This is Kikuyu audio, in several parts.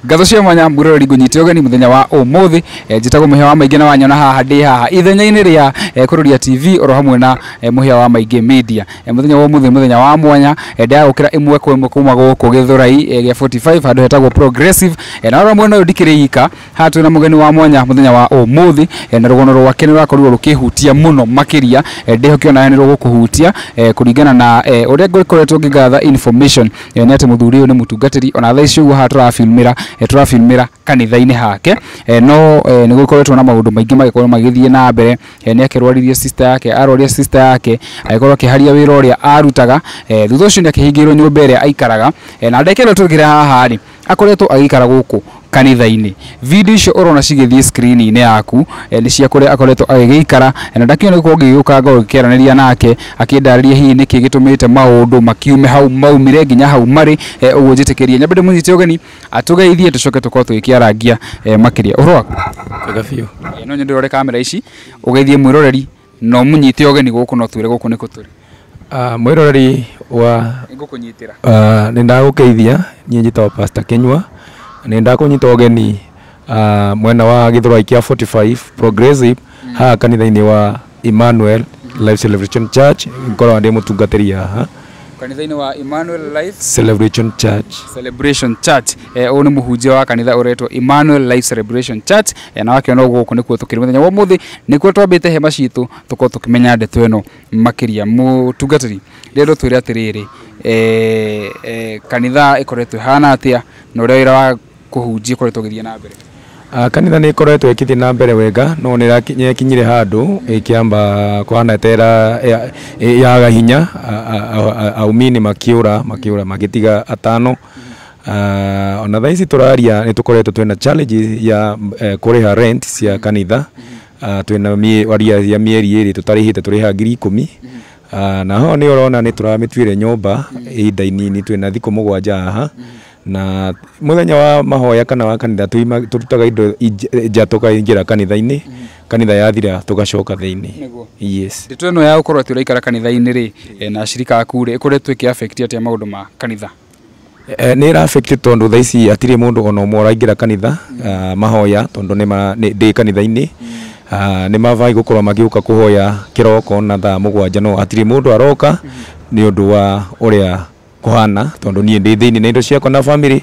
Ngatho cia mwanya mwiroreri ngũnyite ũgeni mũthenya wa ũmũthĩ. Njĩtagwo Mũhĩa wa Maingĩ na wanyona haha ndĩ haha ithenya-inĩ rĩa Kururia TV oro hamwe na Mũhĩa wa Maingĩ Media. Mũthenya wa ũmũthĩ mũthenya wa mwanya, ndĩragũkĩra ĩmwe kwa ĩmwe kuma gũkũ Gĩthũrai gĩa 45 handũ hetagwo Progressive. Na oro mwena ũyũ ndikĩrĩ ika, haha twĩna mũgeni wa mwanya mũthenya wa ũmũthĩ, na rũgano rwake nĩ rũrakorirwo rũkĩhutia mũno makĩria. Ndĩhoke onawe nĩ rũgũkũhutia kũringana na ũrĩa ngũkoretwo ngĩgatha information, nĩ atĩ mũthuri ũyũ nĩ mũtungatĩri ona thaa ici ũguo haha tũrafilmĩra, tũrafilmĩra kanitha-inĩ hake. No nĩ gũkoretwo na maũndũ maingĩ magĩkorwo magĩthiĩ na mbere. Nĩ akĩrwaririe sister yake, arwaria sister yake agĩkorwo akĩharia wĩra ũrĩa arutaga. Thutha ũcio nĩ akĩhingĩirwo nyũmba ĩrĩa aikaraga, na ndagĩka ĩno tũkĩrĩ haha rĩ, akoretwo agĩikara gũkũ kanitha-inĩ. Video icio ũrona cigĩthiĩ screen-inĩ yaku, nĩ cia kũrĩa akoretwo agĩgĩikara, na ndakĩona gũkorwo ngĩgĩũka ngorwo ngĩkĩaranĩria nake akĩndarĩria hihi nĩkĩ gĩtũmĩte maũndũ makiume hau maumire nginya hau marĩ. Ũguo njĩtĩkĩrie nyambe ndĩmũnyite ũgeni atũgeithie, tũcoke tũkorwo tũgĩkĩarangia makĩria. Ũhoro waku? Wega biũ. No nyende ũrore kamera ici ũgeithie mwĩroreri na ũmũnyite ũgeni gũkũ, no twĩre gũkũ nĩkũ tũrĩ. Mwĩroreri wa Nĩngũkũnyitĩra. Nĩ ndagũkeithia. Niĩ njĩtagwo Pastor Kinyua, nĩ ndakũnyita ũgeni mwena wa Gĩthũrai kĩa 45 Progressive, haha kanitha-inĩ wa Emmanuel Life Celebration Church. Ngoragwo ndĩ mũtungatĩri haha kanitha-inĩ wa Emmanuel Life Celebration Church. Celebration Church. Ũyũ nĩ mũhunjia wa kanitha ũretwo Emmanuel Life Celebration Church, na wakĩona ũguo gũkũ nĩkuo tũkĩrĩ mũthenya wa ũmũthĩ, nĩkuo twambĩte hema citũ tũkorwo tũkĩmenya ndeto ĩno makĩria. Mũtungatĩri, rĩrĩa twĩre atĩrĩrĩ, kanitha ĩkoretwo ĩhana atĩa na ũrĩa wĩra wa kũhunjia ũkoretwo ũgĩthiĩ na mbere? Kanitha nĩ ĩkoretwo ĩkĩthiĩ na mbere wega, no nĩ ĩrakinyire handũ ĩkĩamba kũhana ta yaga hinya, aumini makĩũra makĩũra magĩtiga atano. Ona thaa ici tũraria nĩ tũkoretwo twĩna challenge ya kũrĩha rent cia kanitha. Twĩna waria ya mĩeri 2 tũtarĩhĩte, tũrĩhaga 10,000. Na ho nĩ ũrona nĩ tũramĩtuire nyũmba ihinda inini, twĩna thikũ 7 haha, na mũthenya wa mahoya kana wa kanitha tũrutaga indo nja tũkaingĩra kanitha-inĩ, kanitha yathira tũgacoka thĩinĩ. Yes. Ndeto ĩno ya gũkorwo atĩ ũraikara kanitha-inĩ rĩ, na ashirika aku rĩ, ĩkoretwo ĩkĩ affect atĩa maũndũ ma kanitha? Nĩ ĩra affect tondũ thaa ici hatirĩ mũndũ ona ũmwe ũraingĩra kanitha mahoya, tondũ ndĩ kanitha-inĩ. Nĩ mabangĩ gũkorwo magĩũka kũhoya kĩroko na thaa 7, no hatirĩ mũndũ aroka nĩ ũndũ wa ũrĩa kũhana, tondũ niĩ ndĩ thĩinĩ na indo ciakwa na family,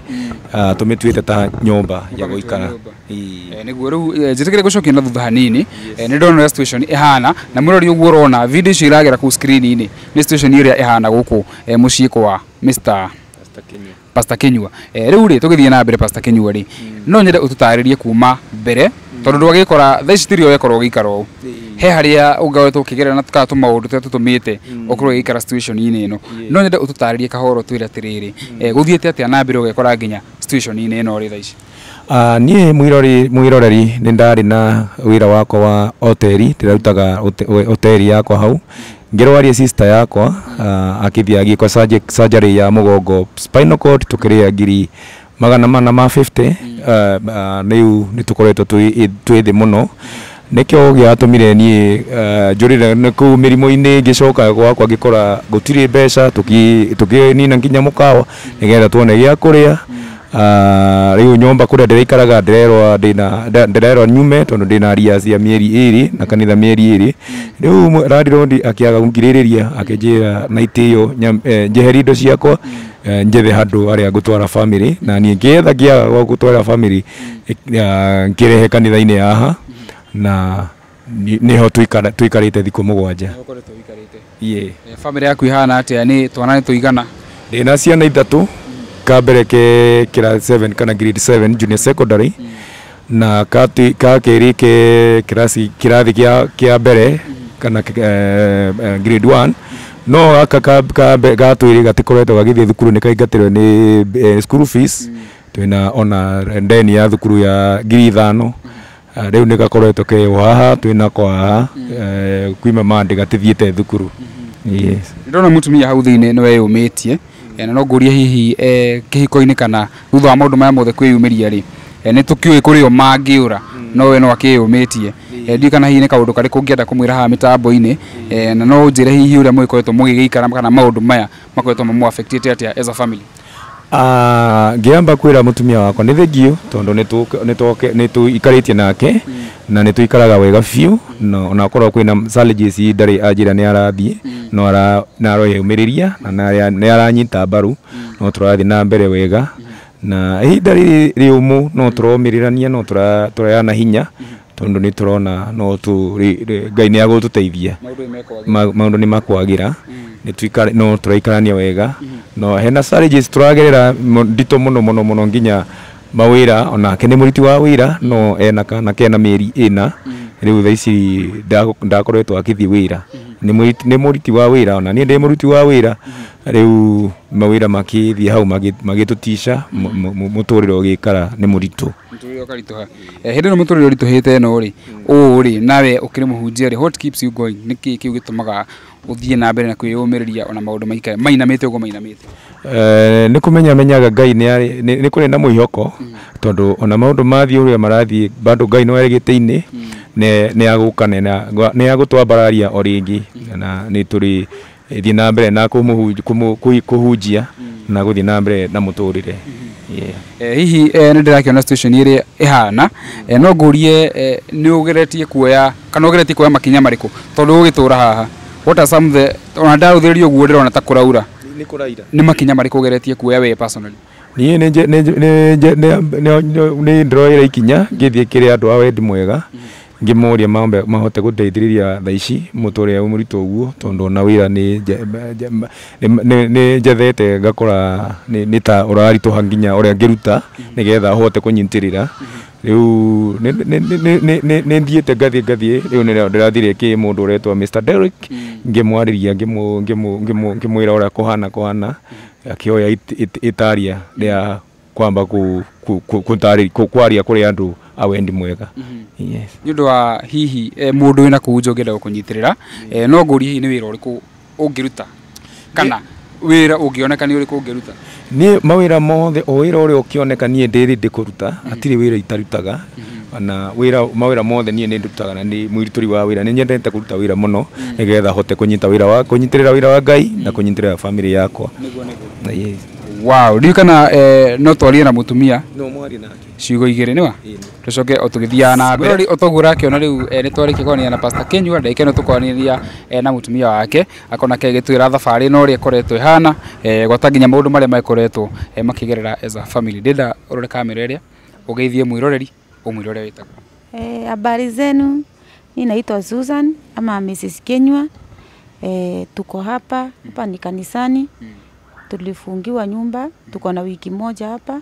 tũmĩtuĩte ta nyũmba ya gũikara. Nĩguo rĩu njĩtĩkĩre gũcokia na thutha hanini. Nĩ ndona ũrĩa situation ĩhana, na mũrori ũguo ũrona video icio iragera kũu screen-inĩ nĩ situation ĩrĩa ĩhana gũkũ mũciĩ kwa Mr. Pastor Kinyua. Rĩu rĩ, tũgĩthiĩ na mbere, Pastor Kinyua rĩ, no nyende ũtũtarĩrie kuma mbere, tondũ ndwagĩkora thaa ici tirio wekorwo ũgĩikara ũũ, he harĩa ũngakoretwo ũkĩgerera na kana tũmaũndũ tũrĩa tũtũmĩte ũkorwo ũgĩikara situation-inĩ ĩno. No nyende ũtũtarĩrie kahoro, twĩre atĩrĩrĩ, gũthiĩte atĩa na mbere ũgekora nginya situation-inĩ ĩno ũrĩ thaa ici? Niĩ mwĩroreri nĩ ndarĩ na wĩra wakwa wa hoteli, ndĩrarutaga hoteli yakwa hau. Ngĩrwaria sister yakwa, akĩthiĩ agĩkwo surgery ya mũgongo, spinal cord, tũkĩrĩha 450,000. Rĩu nĩ tũkoretwo twĩ thĩ mũno, nĩkĩo gĩatũmire niĩ njũrĩre nĩ kũu mĩrimũ-inĩ. Ngĩcoka gwakwa ngĩkora gũtirĩ mbeca, tũkĩnina nginya mũkawa nĩgetha tuone gĩa kũrĩa. Rĩu nyũmba kũrĩa ndĩraikaraga ndĩrerwo ndĩna ndĩrerwo nyume tondũ ndĩna arrears cia mĩeri 2 na kanitha mĩeri 2. Rĩu landlord akĩaga gũngirĩrĩria, akĩnjĩra na itĩo njeherie indo ciakwa, njethe handũ harĩa ngũtwara family, na niĩ ngĩetha ngĩaga gwa gũtwara family, ngĩrehe kanitha-inĩ haha, na nĩho tũikarĩte thikũ 7. Yeah. Family yaku ihana atĩa? Nĩ twana nĩ tũigana? Ndĩna ciana 3, ka mbere ke class 7 kana grade 7 junior secondary, na ka kerĩ ke kĩrathi kĩa mbere kana grade 1, no gaka ga twĩrĩ gatikoretwo gagĩthiĩ thukuru, nĩ kaingatĩrwo nĩ school fees. Twĩna ona ndeni ya thukuru ya 5,000. Rĩu nĩ gakoretwo ke haha twĩnako haha kwima mande gatithiĩte thukuru. Yes. Ndĩrona mũtumia hau thĩinĩ nĩ weyũmĩtie, na no ngũrie hihi kĩhiko-inĩ kana thutha wa maũndũ maya mothe kwĩyumĩria rĩ, nĩ tũkĩũĩ kũrĩ o mangĩũra, no we no akĩyũmĩtie. Ndiũĩ kana hihi nĩ kaũndũ karĩkũ ũngĩenda kũmwĩra haha mĩtambo-inĩ, na no ũnjĩre hihi ũrĩa mũgĩkoretwo mũgĩgĩikara kana maũndũ maya makoretwo mamũ affectĩte atĩa as a family? Ngĩamba kwĩra mũtumia wakwa nĩ thengio tondũ nĩ tũikarĩtie nake na nĩ tũikaraga wega biũ, no onakorwo kwĩna challenges ndarĩ anjĩra nĩ arathiĩ, no aroyũmĩrĩria na nĩ aranyita mbaru, no tũrathiĩ na mbere wega na ihinda rĩrĩ rĩũmũ no tũromĩrĩrania, no tũrayana hinya tondũ nĩ tũrona no Ngai nĩ agũtũteithia, maũndũ nĩ makwagĩra, no tũraikarania wega, no hena challenges tũragerera nditũ mũno mũno mũno nginya mawĩra, onake nĩ mũruti wa wĩra no ena kana kena mĩeri ĩna rĩu thaa ici ndakoretwo akĩthiĩ wĩra, nĩ mũruti wa wĩra ona niĩ ndĩ mũruti wa wĩra, rĩu mawĩra makĩthiĩ hau magĩtũtica mũtũrĩre ũgĩikara nĩ mũritũ. Mũtũrĩre ũkaritũha. Hĩndĩ ĩno mũtũrĩre ũritũhĩte ĩno rĩ, ũũ rĩ, nawe ũkĩrĩ mũhunjia rĩ, what keeps you going? Nĩkĩ kĩu gĩtũmaga ũthiĩ na mbere na kwĩyũmĩrĩria ona maũndũ maikare mainamĩte ũguo mainamĩte? Nĩ kũmenya menyaga Ngai nĩ kũrĩ na mwĩhoko tondũ ona maũndũ mathiĩ ũrĩa marathiĩ bado Ngai no arĩ gĩtĩ-inĩ, nĩ agũka nĩ agũtwambararia o rĩngĩ na nĩ tũrĩ thiĩ na mbere na kũhunjia na gũthiĩ na mbere na mũtũrĩre. Hihi nĩ ndĩrakĩona situation ĩrĩa ĩhana, no ngũrie nĩ ũgeretie kuoya kana ũgeretie kuoya makinya marĩkũ tondũ ũgĩtũra haha, what are some the ona ndaũthĩrĩria ũguo ndĩrona ta kũraura, nĩ makinya marĩkũ ũgeretie kuoya we personally? Niĩ nĩ ndĩroire ikinya ngĩthiĩ kĩrĩ andũ a wendi mwega ngĩmoria mahote gũteithĩrĩria thaa ici mũtũrĩre wĩ mũritũ ũguo tondũ ona wĩra nĩ njethete ngakora nĩ ta ũraritũha nginya ũrĩa ngĩruta nĩgetha hote kũnyitĩrĩra. Rĩu nĩ thiĩte ngathiĩ rĩu nĩ ndĩrathire kĩ mũndũ ũretwo Mr Derrick ngĩmwarĩria ngĩmwĩra ũrĩa kũhana akĩoya itaria rĩa kwamba kwaria kũrĩ andũ a wendi mwega. Yes. Nĩ ũndũ wa hihi mũndũ wĩna kũu nja ũngĩenda gũkũnyitĩrĩra, no ngũrie hihi nĩ wĩra ũrĩkũ ũngĩruta kana wĩra ũngĩoneka nĩ ũrĩkũ ũngĩruta? Niĩ mawĩra mothe o wĩra ũrĩa ũkĩoneka niĩ ndĩ ready kũruta, hatirĩ wĩra itarutaga, na wĩra mawĩra mothe niĩ nĩ ndutaga na nĩ mũrutĩri wa wĩra, nĩ nyendete kũruta wĩra mũno nĩgetha hote kũnyita wĩra wa kũnyitĩrĩra wĩra wa Ngai na kũnyitĩrĩra family yakwa. Nĩguo. Wow, ndiũ kana no twarie na mũtumia no mwarie nake ciugo igĩrĩ nĩwa tũcoke o tũgĩthiaga na mbere. O toguo ũrakĩona rĩu nĩ twarĩkia kwaranĩria na Pastor Kinyua, ndagĩka ĩno tũkwaranĩria na mũtumia wake akona ke gĩtwĩra thabarĩ ĩno ũrĩa ĩkoretwo ĩhana, gwata nginya maũndũ marĩa makoretwo makĩgerera as a family. Ndĩrenda ũrore kamera ĩrĩa ũgeithie mwĩroreri ũmwĩre ũrĩa wĩtagwo. Habari zenu, mi naitwa Susan ama Mrs. Kinyua. Tuko hapa, hapa ni kanisani. Tulifungiwa nyumba, tuko na wiki moja hapa.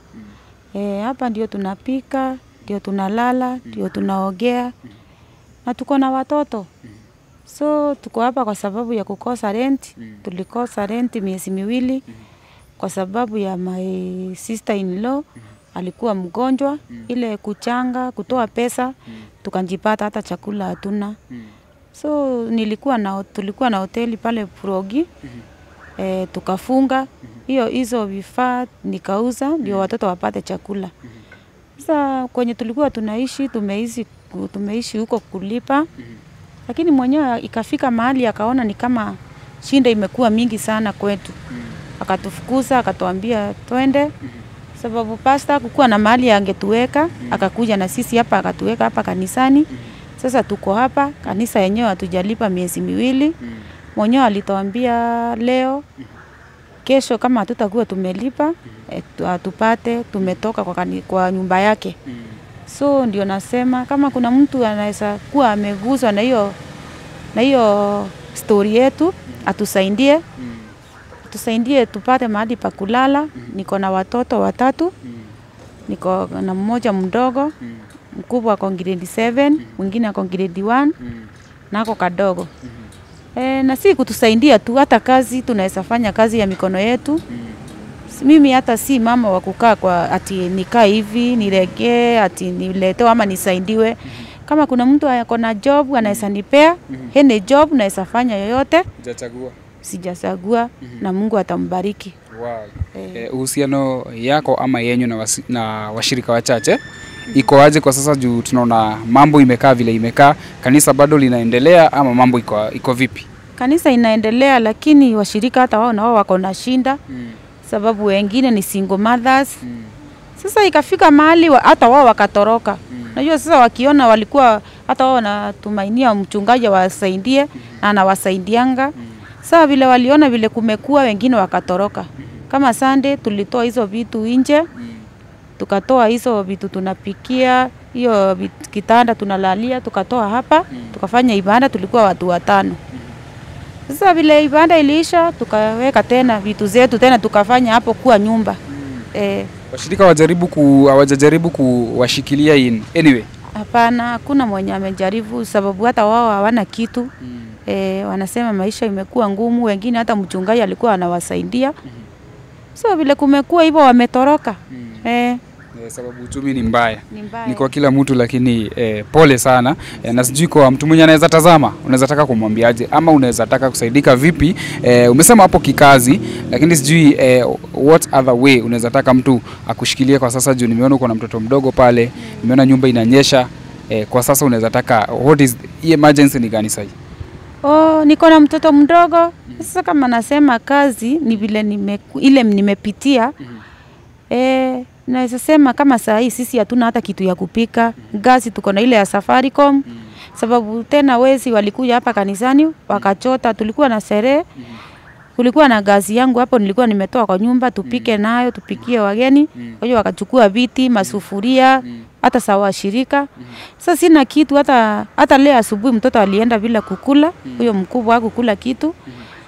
Hapa ndio tunapika, ndio tunalala, ndio tunaogea na tuko na watoto. So tuko hapa kwa sababu ya kukosa rent. Tulikosa rent miezi miwili kwa sababu ya my sister in law alikuwa mgonjwa, ile kuchanga, kutoa pesa, tukajipata hata chakula hatuna. So tulikuwa na hoteli pale Progi. Tukafunga hiyo hizo vifaa nikauza ndio watoto wapate chakula. Sasa kwenye tulikuwa tunaishi tumeishi huko kulipa. Lakini mwenyewe ikafika mahali akaona ni kama shinda imekuwa mingi sana kwetu. Akatufukuza, akatuambia twende. Sababu pastor kukuwa na mahali angetuweka, akakuja na sisi hapa akatuweka hapa kanisani. Sasa tuko hapa, kanisa yenyewe hatujalipa miezi miwili. Mwenyewe alituambia leo kesho kama hatutakuwa tumelipa tupate tumetoka kwa nyumba yake. So ndio nasema kama kuna mtu anaweza kuwa ameguswa na hiyo story yetu atusaidie. Tusaidie tupate mahali pa kulala. Niko na watoto watatu. Niko na mmoja mdogo, mkubwa ako grade 7, mwingine ako grade 1, nako kadogo. Na si kutusaidia tu, hata kazi tunaweza fanya kazi ya mikono yetu. Mimi hata si mama wa kukaa kwa ati nikaa hivi nilegee ati niletewe ama nisaidiwe. Kama kuna mtu ako na job anaweza nipea, any job naweza fanya yoyote. Hujachagua? Sijachagua, na Mungu atambariki. Wow. Uhusiano yako ama yenyu na washirika wachache iko aje kwa sasa, juu tunaona mambo imekaa vile imekaa, kanisa bado linaendelea ama mambo iko vipi? Kanisa inaendelea, lakini washirika hata wao na wao wako na shinda. Sababu wengine ni single mothers. Sasa ikafika mahali hata wao wakatoroka. Najua sasa wakiona walikuwa hata wao wanatumainia mchungaji awasaidie na anawasaidianga. Sasa vile waliona vile kumekuwa, wengine wakatoroka. Kama Sunday tulitoa hizo vitu nje. Tukatoa hizo vitu tunapikia, hiyo kitanda tunalalia, tukatoa hapa, tukafanya ibada, tulikuwa watu 5. Sasa vile ibada iliisha, tukaweka tena vitu zetu tena tukafanya hapo kuwa nyumba. Washirika hawajajaribu kuwashikilia in anyway. Hapana, hakuna mwenye amejaribu sababu hata wao hawana kitu. Wanasema maisha imekuwa ngumu, wengine hata mchungaji alikuwa anawasaidia. So vile kumekuwa hivyo wametoroka. Sababu uchumi ni mbaya. Ni kwa kila mtu, lakini pole sana. Na sijui kwa mtu mwenye anaweza tazama, unaweza taka kumwambiaje ama unaweza taka kusaidika vipi? Umesema hapo kikazi, lakini sijui what other way unaweza taka mtu akushikilie kwa sasa, juu nimeona uko na mtoto mdogo pale, nimeona nyumba inanyesha. Kwa sasa unaweza taka what is emergency ni gani sasa? Oh, niko na mtoto mdogo. Sasa kama nasema kazi ni vile ile nimepitia. Naweza sema kama saa hii sisi hatuna hata kitu ya kupika. Gasi tuko na ile ya Safaricom. Sababu tena wezi walikuja hapa kanisani wakachota, tulikuwa na sherehe. Kulikuwa na gasi yangu hapo nilikuwa nimetoa kwa nyumba tupike nayo, tupikie wageni. Kwa hiyo wakachukua viti, masufuria, hata sawa shirika. Sasa sina kitu, hata leo asubuhi mtoto alienda bila kukula, huyo mkubwa hakukula kitu.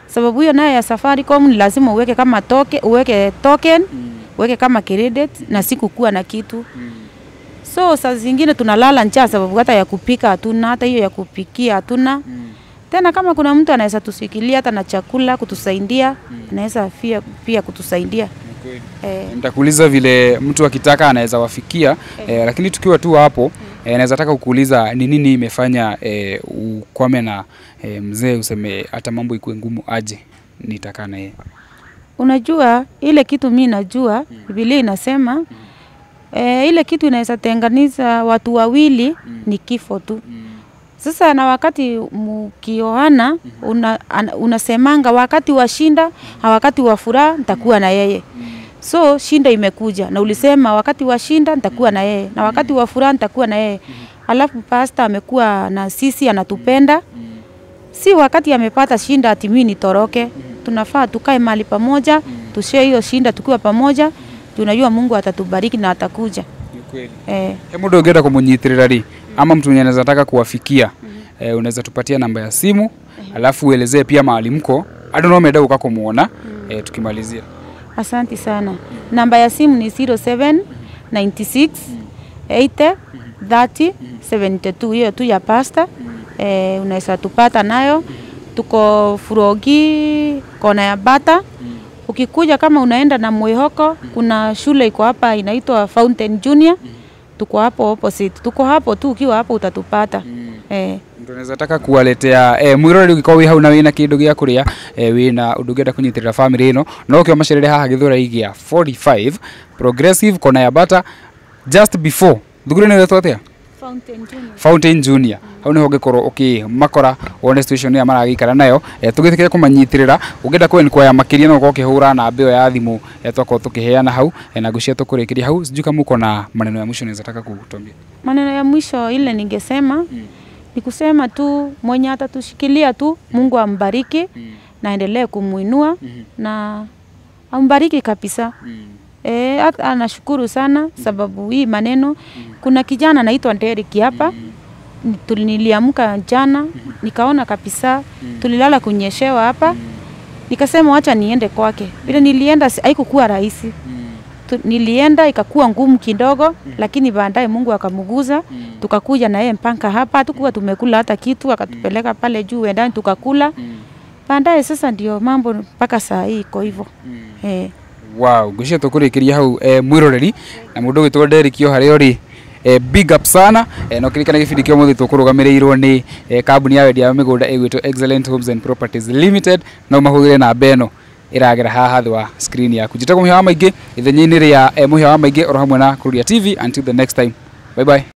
Sababu hiyo nayo ya Safaricom ni lazima uweke kama token, uweke token, uweke kama credit, na sikukuwa na kitu. So saa zingine tunalala njaa sababu hata ya kupika hatuna, hata hiyo ya kupikia hatuna. Tena kama kuna mtu anaweza tushikilia hata na chakula kutusaidia, anaweza pia kutusaidia. Nitakuuliza vile mtu akitaka anaweza wafikia, lakini tukiwa tu hapo, naweza taka kukuuliza ni nini imefanya ukwame na mzee useme hata mambo ikuwe ngumu aje nitakaa na yeye? Unajua ile kitu mimi najua, Biblia inasema ile kitu inaweza tenganisha watu wawili ni kifo tu. Sasa na wakati mkioana unasemanga wakati wa shinda, wakati wa furaha nitakuwa na yeye. So shinda imekuja na ulisema wakati wa shinda nitakuwa na yeye na wakati wa furaha nitakuwa na yeye. Alafu pastor amekuwa na sisi anatupenda. Si wakati amepata shinda ati mimi nitoroke. Tunafaa tukae mahali pamoja, tushare hiyo shinda tukiwa pamoja. Tunajua Mungu atatubariki na atakuja. Ni kweli. Hebu ndio ungeta kumunyitirira ri ama mtu mwenye anaweza taka kuwafikia, unaweza tupatia namba ya simu, alafu uelezee pia mahali mko. I don't know meda ukakumuona, tukimalizia. Asante sana. Namba ya simu ni 0796 80 30 72. Hiyo tu ya pastor. Unaweza tupata nayo. Tuko Furogi, kona ya Bata. Ukikuja kama unaenda na Mwihoko, kuna shule iko hapa inaitwa Fountain Junior. Tuko hapo opposite. Tuko hapo tu, ukiwa hapo utatupata. Mtu anaweza taka kuwaletea mwiroreri ũngĩkorwo wĩ hau na wĩna kĩndũ gĩa kũrĩa, wĩna ũndũ ũngĩenda kũnyitĩrĩra family ĩno, no ũkĩo macerere haha Gĩthũrai gĩa 45 Progressive kona ya Bata, just before thukuru ĩno ĩretwo atĩa? Fountain Junior. Fountain Junior. Hau niho ũngĩkorwo ũkĩmakora wone situation ĩrĩa maragĩikara nayo. Tũgĩtĩkĩre kũmanyitĩrĩra. Ũngĩenda kwenkwaya makĩria no ũkorwo ũkĩhũra namba ĩyo ya thimũ, twakorwo tũkĩheana hau, na ngũcia tũkũrĩkĩria hau. Sijui kama uko na maneno ya mwisho unaweza taka kutuambia. Maneno ya mwisho ile ningesema ni kusema tu mwenye atatushikilia tu, Mungu ambariki na endelee kumuinua na ambariki kabisa. Hata nashukuru sana sababu hii maneno. Kuna kijana anaitwa Derek hapa. Niliamka jana nikaona kabisa tulilala kunyeshewa hapa. Nikasema acha niende kwake. Vile nilienda haikukuwa rahisi. Nilienda ikakuwa ngumu kidogo, lakini baadaye Mungu akamuguza. Tukakuja na yeye mpaka hapa, hatukuwa tumekula hata kitu, akatupeleka pale juu ndani tukakula. Baadaye sasa ndio mambo mpaka saa hii iko hivyo. Wow, ngwĩciria tũkũrĩkĩria hau, mwĩroreri na mũndũ ũgwĩtwo Derek o harĩa ũrĩ, big up sana. Na ũkĩririkana gĩbindi kĩa ũmũthĩ tũkũrũgamĩrĩirwo nĩ kambuni ya wendia wa mĩgũnda ĩgwĩtwo Excellent Homes and Properties Limited. No mahũthĩre namba ĩno ĩragera haha thĩ wa screen yaku. Njĩtagwo Mũhĩa wa Maingĩ, ithenya-inĩ rĩa Mũhĩa wa Maingĩ oro hamwe na Kururia TV. Until the next time, bye bye.